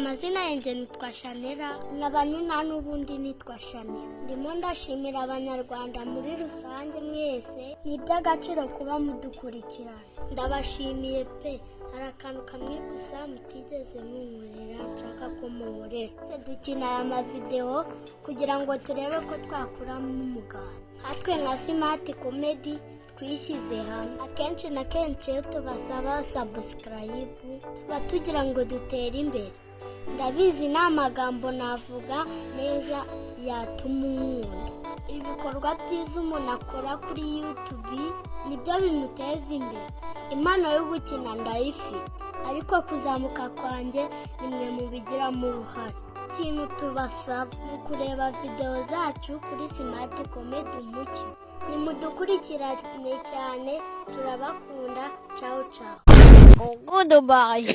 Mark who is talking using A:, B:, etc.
A: Amazina yanjye nitwa Shanera, nkaba nyina n'ubundi nitwa Shanera. Ndimo ndashimira Abanyarwanda muri rusange mwese, ni iby'agaciro kuba mudukurikirana. Ndabashimiye pe. Hari akantu kamwe gusa mutigeze munkorera nshaka ko munkorera. Twese dukina aya mavidewo kugira ngo turebe ko twakuramo umugati. Natwe nka Smart Comedy twishyize hamwe, akenshi na kenshi iyo tubasaba subscribe tuba tugira ngo dutere imbere. Ndabizi ni amagambo navuga neza yatuma unkunda. Ibikorwa byiza umuntu akora kuri YouTube nibyo bimuteza imbere. Impano yo gukina ndayifite, ariko kuzamuka kwanjye nimwe mubigiramo uruhare. Ikintu tubasaba ni ukureba videwo zacu kuri Smart Comedy Umucyo. Nimudukurikirane cyane, turabakunda. Cawu cawu.
B: Goodbye.